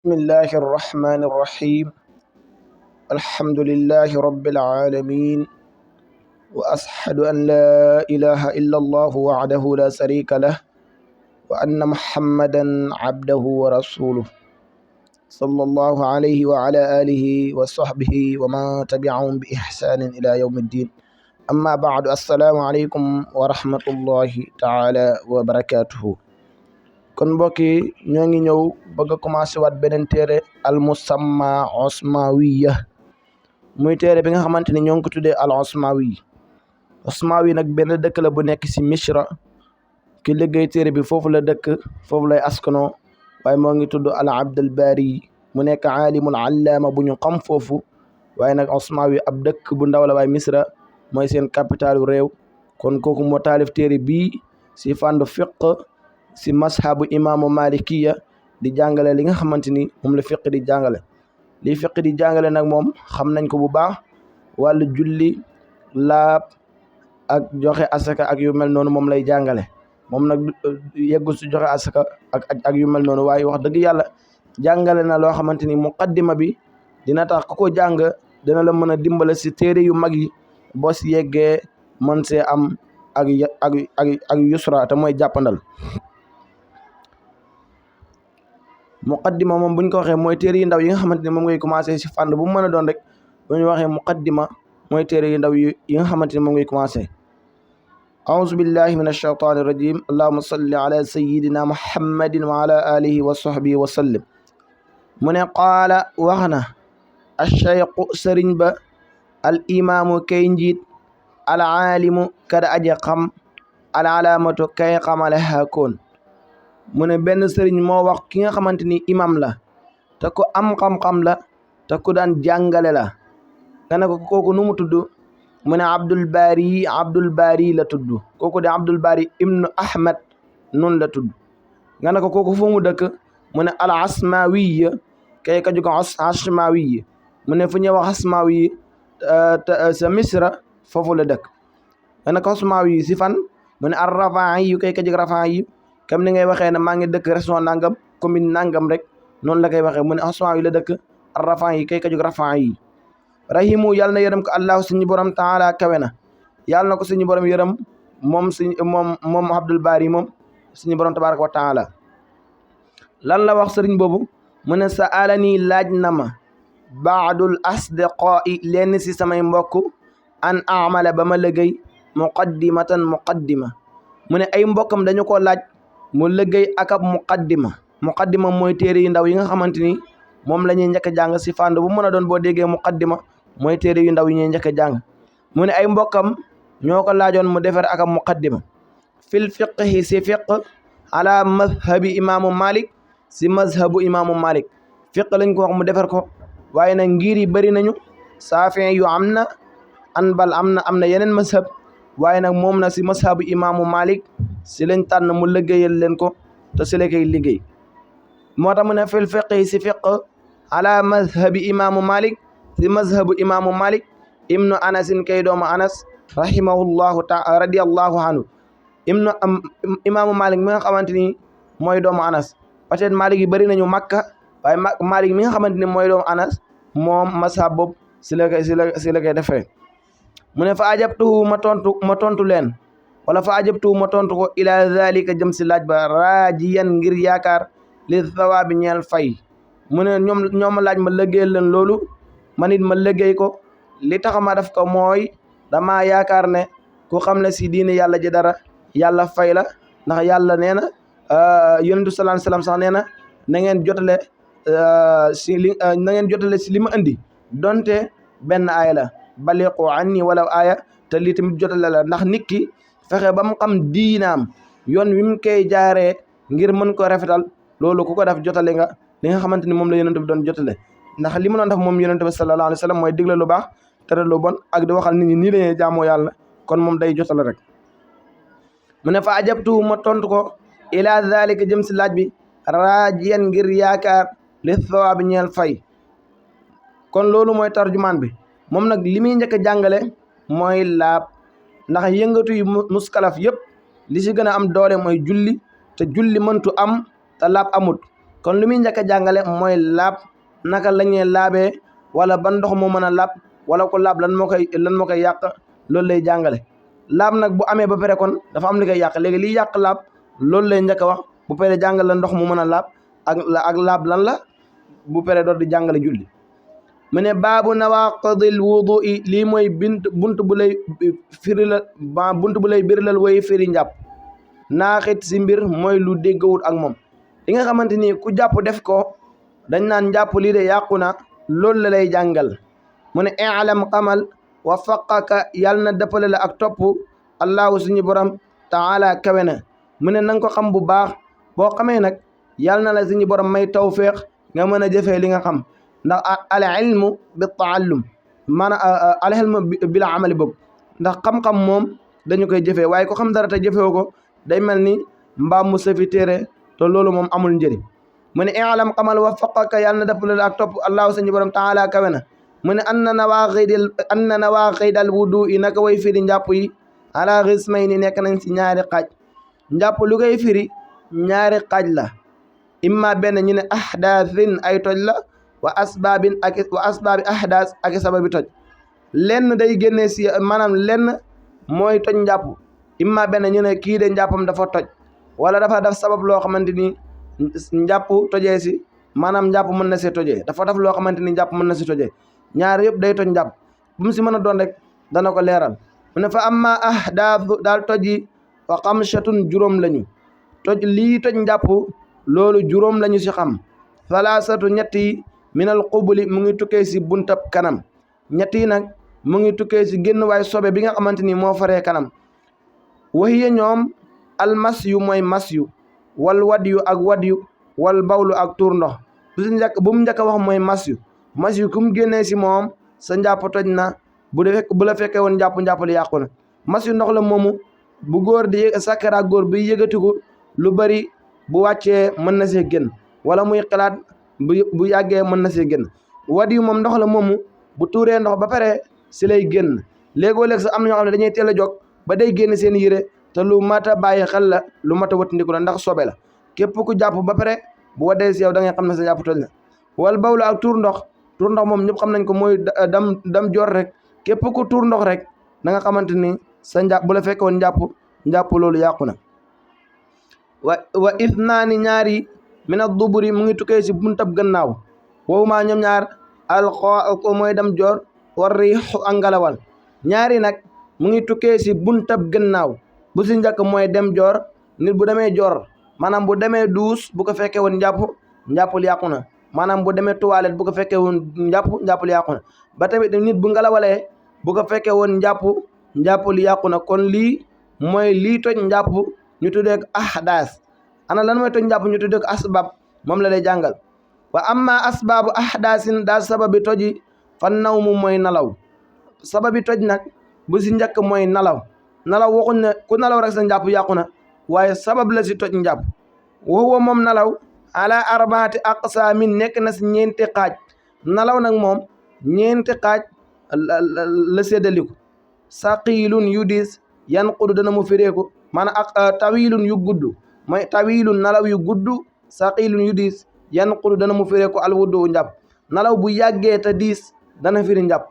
بسم الله الرحمن الرحيم. الحمد لله رب العالمين، وأشهد أن لا إله إلا الله وحده لا شريك له، وأن محمدا عبده ورسوله، صلى الله عليه وعلى آله وصحبه وما تبعهم بإحسان إلى يوم الدين. أما بعد، السلام عليكم ورحمة الله تعالى وبركاته. kon mbokk yi ñoo ngi ñëw bëgg a commencé waat beneen téere al musamma osmawiya, muy téere bi nga xamante ni ñoo ngi ko tuddee al osmawi nag benn dëkk la bu nekk si Misra. ki liggéey téere bi foofu la dëkk, foofu lay askano, waaye moo ngi tudd al abdul bari, mu nekk aalimul allaama bu ñu xam foofu. waaye nag osmawi ab dëkk bu ndaw la, waaye Misra mooy seen capitalu réew. kon kooku moo taalif téere bii si fànn fiq, si mashabu imaamu malikiya, di jàngale li nga xamante ni moom la fiq di jàngale. li fiq di jàngale nag moom xam nañ ko bu baax, wàllu julli, laab ak joxe asaka ak yu mel noonu moom lay jàngale. moom nag yeggul si joxe asaka ak yu mel noonu, waaye wax dëgg yàlla jàngale na loo xamante ni muqaddima bi dina tax ku ko jàng dina la mën a dimbale si téere yu mag yi, boo si yeggee mën see am ak yusra te mooy jàppandal. muqaddima moom buñ ko waxee mooy téere yu ndaw yi nga xamante ne moom ngay commencé si fànn bu mu mën a doon rek. bu ñu waxee muqaddima mooy téere yu ndaw yi nga xamante ne moom ngay commencé. auzu billahi min alshaytani irrajim. allahuma salli ala sayidina muhammadin wa ala alihi wa sahbihi wa sallim. mu ne qaala wax na alcheikhu sëriñ ba, al imaamu kay njiit, al aalimu kada aje xam, al alaamatu kay xamale hakoon. mu ne benn sëriñ moo wax ki nga xamante ni imam la, te ku am xam-xam la, te ku daan jàngale la. nga ne ko kooku nu mu tudd? mu ne Abdul Bari la tudd. kooku de Abdul Bari ibnu Ahmad noonu la tudd. nga ne ko kooku fu mu dëkk? mu ne al asmawiya, kay ka jóg asmawiya. mu ne fu ñuy wax asmawiya sa Misra foofu la dëkk. nga ne ko asmawiya si fan? mu ne ar rafaayi, kay ka jóg rafaayi. comme ni ngay waxee ne maa ngi dëkk région nangam, commune nangam rek, noonu la koy waxee. mu ne asmaa yi la dëkk arrafan yi, kay ka jóg rafan yi. rahimu yàlla na yërëm ko allahu suñu borom taala kawe na, yàlla na ko suñu borom yërëm moom Abdul Bari moom suñu borom tabaraka wa taala. lan la wax sëriñ boobu? mu ne sa alani laaj na ma baadul asdiqaa'i lenn si samay mbokk, an amala ba ma liggéey muqaddima. mu ne ay mbokkam dañu ko laaj mu liggéey ak ab muqaddima mooy téere yu ndaw yi nga xamante ni moom la ñuy njëkk a jàng si fànn bu mën a doon. boo déggee muqaddima mooy téere yu ndaw yi ñuy njëkk a jàng. mu ne ay mbokkam ñoo ko laajoon mu defar ak ab muqaddima fil fiqhi si fiq, ala mazhabi imaamu Malik, si mazhabu imaamu Malik. fiq lañ ko wax mu defar ko, waaye nag ngir yi bëri nañu. Saafi yu am na, Anbal am na yeneen mazhab, waaye nag moom na si mazhabu imaamu Malik si lañ tànn mu liggéeyal leen ko, te si la koy liggéey. moo tax mu ne fil fiqhi si fiq, ala mazhabi imaamu Malik, si mazhabu imaamu Malik ibnu Anasin, kay doomu Anas, rahimahullahu taala radiyallahu anhu. imaamu Malik mi nga xamante ni mooy doomu Anas. peut-être Malik yi bëri nañu Makka, waaye Malik mi nga xamante ni mooy doomu Anas, moom mazhab boobu si la koy defee. mu ne fa ajabtuhu ma tontu leen, wala fa ajabtuhu ma tontu ko ila zalika jëm si laaj ba, raajiyan ngir yaakaar li thawaabi ñeel fay. mu ne ñoom laaj ma liggéeyal leen loolu, man it ma liggéey ko. li tax ma def ko mooy dama yaakaar ne ku xam ne si diine yàlla ji dara, yàlla fay la. ndax yàlla nee na, yonentu sallallahu alayhi wasallam sax nee na na ngeen jotale si li ma andi, donte benn aaya la, baliqu anni walaw aaya. te lii tamit jotale la, ndax nit ki fexe ba mu xam diinaam, yoon wi mu koy jaaree ngir mën ko rafetal, loolu ku ko def jotale nga li nga xamante ni moom la yonent bi doon jotale. ndax li mu doon def moom yonent bi sallallahu alayhi wa sallam mooy digle lu baax, tere lu bon, ak di waxal nit ñi nii lañuy jaamoo yàlla. kon moom day jotale rek. mu ne fa ajabtu ma tontu ko ila zalika jëm si laaj bi, raajiyan ngir yaakaar li thawaabi ñeel fay. kon loolu mooy tarjumaan bi. moom nag li muy njëkk a jàngale mooy laab, ndax yëngatu yu muskalaf yëpp li si gën a am doole mooy julli, te julli mëntu am te laab amut. kon lu muy njëkk a jàngale mooy laab naka la ñuy laabee wala ban ndox moo mën a laab wala ko laab lan moo koy yàq loolu lay jàngale. laab nag bu amee ba pare kon dafa am li koy yàq léegi liy yàq laab loolu lay njëkk a wax bu pare jàngal la ndox mu mën a laab ak laab lan la bu pare doon di jàngale julli. mu ne baabu nawaqidil wudu'i lii mooy bunt bu lay birilal way firi njàpp. naaxit si mbir mooy lu déggawut ak moom li nga xamante ni ku jàpp def ko dañ naan njàpp lii de yàqu na loolu la lay jàngal. mu ne i'lam xamal wafaqaka yàlla na dëppale la ak topp allahu suñu borom taala kawe na mu ne nanga ko xam bu baax boo xamee nag yàlla na la suñu borom may tawféex nga mën a jëfee li nga xam ndax al ilmu bi taallum maanaam al ilmu bila amali boobu ndax xam-xam moom dañu koy jëfee waaye ko xam dara te jëfewo ko day mel ni mbaam mu safi téere te loolu moom amul njëriñ. mu ne i'lam xamal wafaqaka yàlla na dëppale la ak topp allahu suñu borom taala kawe na mu ne anna nawaaqidal wudu'i naka way firi njàpp yi ala qismayni nekk nañ si ñaari xaaj. njàpp lu koy firi ñaari xaaj la imma benn ñu ne ahdaasin ay toj la wa asbaabi ahdaas ak sababi toj lenn day génnee si maanaam lenn mooy toj njàpp imma benn ñu ne kii de njàppam dafa toj wala dafa def sabab loo xamante ni njàpp tojee si maanaam njàpp mën na see tojee dafa def loo xamante ni njàpp mën na si tojee ñaar yëpp day toj njàpp bu mu si mën a doon rek dana ko leeral. mu ne fa amma ahdaasu daal toj yi fa xamsatun juróom lañu toj lii toj njàpp loolu juróom lañu si xam. salaasatu ñett yi minal qubuli mu ngi tukkee si buntab kanam ñett yi nag mu ngi tukkee si génn waay sobe bi nga xamante ni moo faree kanam. waxiye ñoom almasyu mooy masyu wal wadyu ak wadyu wal bawlu ak tuur ndox bu mu njëkk a wax mooy masyu ku mu génnee si moom sa njàpp toj na bu la fekkee woon njàpp li yàqu na. masyu ndox la moomu bu góor di sakkara góor bi yëgatiku lu bari bu wàccee mën na see génn wala muy xalaat bu yàggee mën na see génn. wadyu moom ndox la moomu bu tuuree ndox ba pare si lay génn léegoo-léeg sax am na ñoo xam ne dañuy teel a jóg ba day génn seen yére te lu mat a bàyyi xel la lu mat a wëttandiku la ndax sobe la képp ku jàpp ba pare bu wadee si yow da ngay xam ne sa jàpp toj na. wal bawlu ak tuur ndox moom ñëpp xam nañ ko mooy dam jor rek képp ku tuur ndox rek da nga xamante ni sa njàpp bu la fekkoon njàpp loolu yàqu na. wa ithnaani ñaari min ad-duburi mu ngi tukkee si buntab gannaaw woowu maa ñoom ñaar alxoo mooy dam jor war riixu ak ngalawal ñaari nag mu ngi tukkee si buntab gannaaw bu si njëkk mooy dem joor nit bu demee joor maanaam bu demee duus bu ko fekkee woon njàppul yàqu na maanaam bu demee toilette bu ko fekkee woon njàppul yàqu na ba tamit nit bu ngalawalee bu ko fekkee woon njàppul yàqu na kon lii mooy lii toj njàpp ñu tuddee ko ahdaas. ana lan mooy toj njàpp ñu tuddee ko asbab moom la lay jàngal. wa amma asbaabu ahdaasin daal sababi toji fan nawmu mooy nalaw sababi toj nag bu si njëkk mooy nalaw waxuñ ne ku nalaw rek sa njàpp yàqu na waaye sabab la si toj njàpp. wa huwa moom nalaw ala arbaati aqsaamin nekk na si ñeenti xaaj nalaw nag moom ñeenti xaaj la séddaliku. saqilun yu diis yanqudu dana mu fireeku maanaam ak tawilun yu gudd mooy tawilun nalaw yu gudd saqilun yu diis yanqudu dana mu fireeku alwudu njàpp nalaw bu yàggee te diis dana firi njàpp.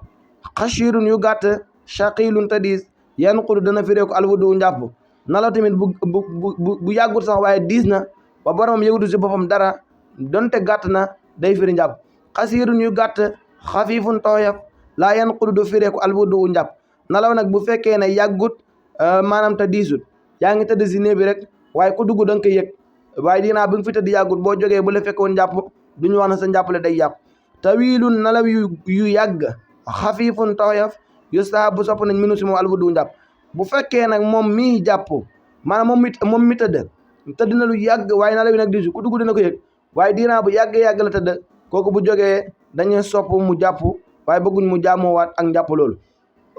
xashirun yu gàtt shaqilun te diis yanqudu dana fireeku alwudu njàpp nalaw tamit bu yàggut sax waaye diis na ba boromam yëgutu si boppam dara donte gàtt na day firi njàpp. xasirun yu gàtt xafifun tooyaf laa yanqudu du fireeku alwudu njàpp nalaw nag bu fekkee ne yàggut maanaam te diisut yaa ngi tëdd si néeg bi rek waaye ku dugg da nga koy yëg waaye dinaa bi nga fi tëdd yàggut boo jógee bu la fekkoon njàpp duñu wax ne sa njàppale day yàqu. tawilun nalaw yu yàgg xafifun tooyaf yu saa bu sopp nañ minu si moom alwudu njàpp bu fekkee nag moom mii jàpp maanaam moom mi tëdd na lu yàgg waaye nalaw yi nag diisu ku dugg dina ko yëg waaye dinaa bu yàgg la tëdd kooku bu jógee dañuy sopp mu jàpp waaye bëgguñ mu jàmmoowaat ak njàpp loolu.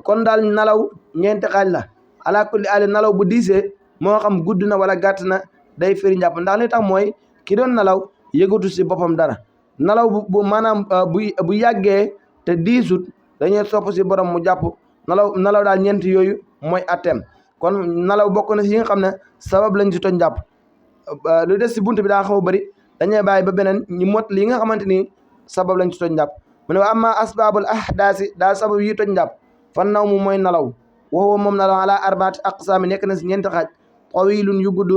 kon daal nalaw ñeenti xaaj la ala kulli aali nalaw bu diisee moo xam gudd na wala gàtt na day firi njàpp ndax li tax mooy ki doon nalaw yëgatu si boppam dara nalaw bu maanaam bu yàggee te diisut dañuy sopp si borom mu jàpp nalaw daal ñeenti yooyu mooy atteem kon nalaw bokk na si yi nga xam ne sabab lañ si toj njàpp lu des si bunt bi daa xaw a bëri dañuy bàyyi ba beneen ñu mot li nga xamante ni sabab lañ ci toj njàpp mu ne wa amma asbaabul ahdaasi daal sabab yi toj njàpp fan naw mu mooy nalaw waxuwa moom nalaw ala arbaati aqsaami nekk na si ñeenti xaaj tawilun yu gudd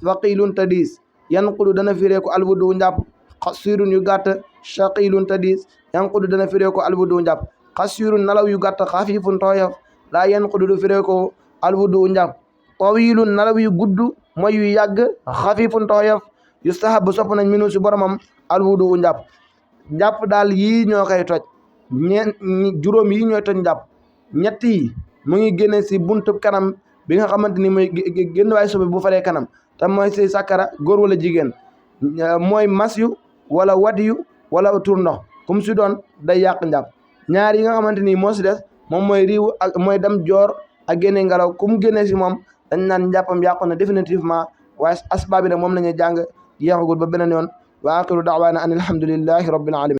faqilun te diis yanqudu dana fireeku alwudu njàpp xasirun yu gàtt shaqilun te diis yanqudu dana fireeku alwudu njàpp xasirun nalaw yu gàtt xafifun tooyof laa yanqudu du fireeku alwudu njàpp tawilun nalaw yu gudd mooy yu yàgg xafifun tooyof yustahabu sopp nañ minu si boromam alwudu njàpp njàpp daal yii ñoo koy toj juróom yi ñooy toj njàpp ñett yi mu ngi génne si buntu kanam bi nga xamante ni mooy génn waay sobe bu faree kanam te mooy si sàkkara góor wala jigéen mooy masyu wala wadiyu wala tur ndox kum si doon day yàq njàpp ñaar yi nga xamante ni moo si des moom mooy riiw ak mooy dem joor ak génne ngelaw kum génne si moom dañ naan njàppam yàqu na définitivement waaye asbaab bi nag moom la ñuy jàng jeexagul ba beneen yoon wa axiru da'waana an alhamdulillahi rabbil alamin